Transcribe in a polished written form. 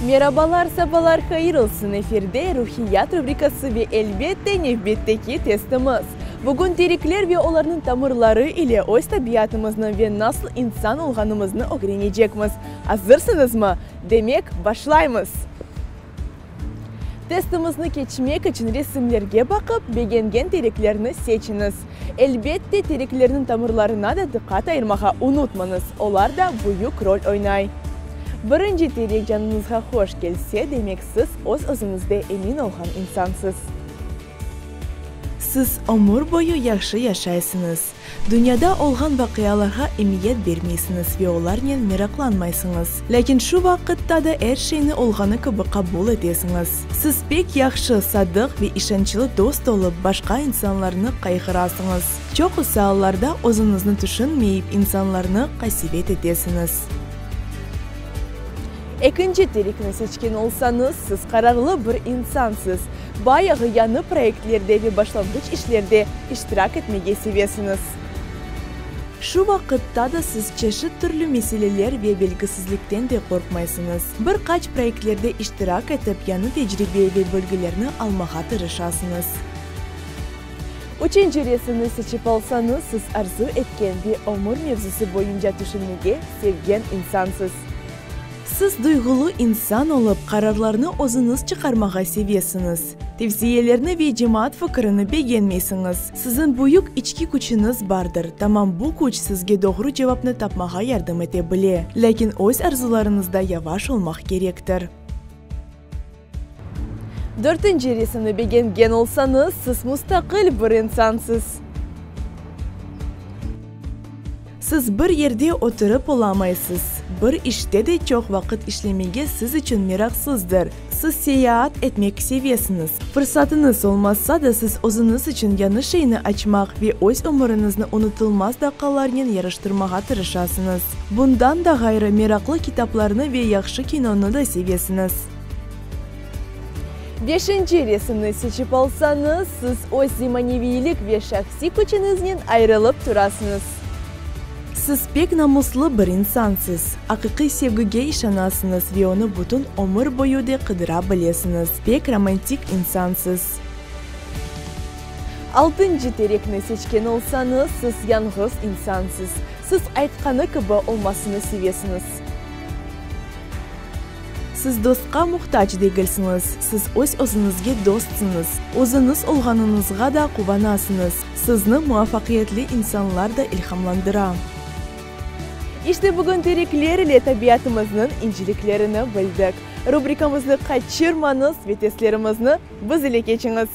Merabalar, sabalar hayır olsun, efirde Ruhiyat rubrikası ve elbette nevbetteki testimiz. Bugün terekler ve olarnıñ tamırları ile öz tabiatımıznı ve nasıl insan olğanımıznı ögrenecekmiz. Azırsıñızmı? Demek, başlaymız! Testimizni keçmek içün resimlerge baqıp, begengen tereklerni seçiñiz. Elbette, tereklerniñ tamırlarına da diqqat ayırmağa unutmañız, olar da büyük rol oynay. Birinci terek canıñızğa hoş kelse, demek siz öz-özüñizde emin olğan insansız. Siz ömür boyu yahşı yaşaysıñız. Dünyada olğan vaqialarğa emiyet bermeysiñiz ve olarnen meraqlanmaysıñız. Lâkin şu vaqıtta da er şeyni olğanı kibi qabul etesiñiz. Siz pek yahşı, sadıq ve işançlı dost olıp, başqa insanlarnı qayğırasıñız. Çoqusı allarda özüñizni tüşünmeyip, insanlarnı qasevet etesiñiz. Ekinci terekni seçken olsañız, siz qararlı bir insansız. Bayağı yañı proyektlerde ve başlanğıç işlerde iştirak etmege sevesiñiz. Şu vaqıtta da siz çeşit türlü meseleler ve belgisizlikten de qorqmaysıñız. Bir qaç proyektlerde iştirak etip, yañı tecribe ve bilgilerni almağa tırışasıñız. Üçünci resimni seçip alsañız, siz arzu etken ve ömür mevzusı boyunca tüşünmege sevgen insansız. Siz duyğulı insan olıp, qararlarnı özüñiz çıqarmağa sevesiñiz. Tevsiyelerni ve cemaat fikirini begenmeysiñiz. Siziñ büyük içki küçüñiz bardır, tamam bu küç sizge doğru cevapnı tapmağa yardım ete bile. Lâkin öz arzularıñızda yavaş olmaq kerektir. Dörtünci resimni begengen olsañız, siz mustaqil bir insansız. Siz bir yerde oturıp olamaysız. Bir işte de çoq vaqıt işlemege siz içün meraqsızdır. Siz seyaat etmek sevesiñiz. Fırsatıñız olmasa da, siz özüñiz içün yañı şeyni açmaq ve öz ömüriñizni unutılmaz daqqalarnen yaraştırmağa tırışasıñız. Bundan da ğayrı, meraqlı kitaplarnı ve yahşı kinonı da sevesiñiz. Beşinci resimni seçip alsañız, siz öz zemaneviylik ve şahsiy küçüñiznen ayırılıp turasıñız. Siz pek namuslı bir insansız. Aqiqiy sevgige işanasıñız ve onı bütün ömür boyu de qıdıra bilesiñiz. Pek romantik insansız. Altıncı terekni seçken olsañız, siz yañğız insansız. Siz aytqanı kibi olmasını sevesiñiz. Siz dostqa muhtac degilsiñiz, siz öz-özüñizge dostsıñız. Özüñiz olğanıñızğa da quvanasıñız. Sizni muvafaqiyetli insanlar da ilhamlandıra. İşte bugün terekler ile tabiatımıznıñ inciliklerini bildik. Rubrikamıznı qaçırmañız ve testlerimizni biz ile keçiñiz!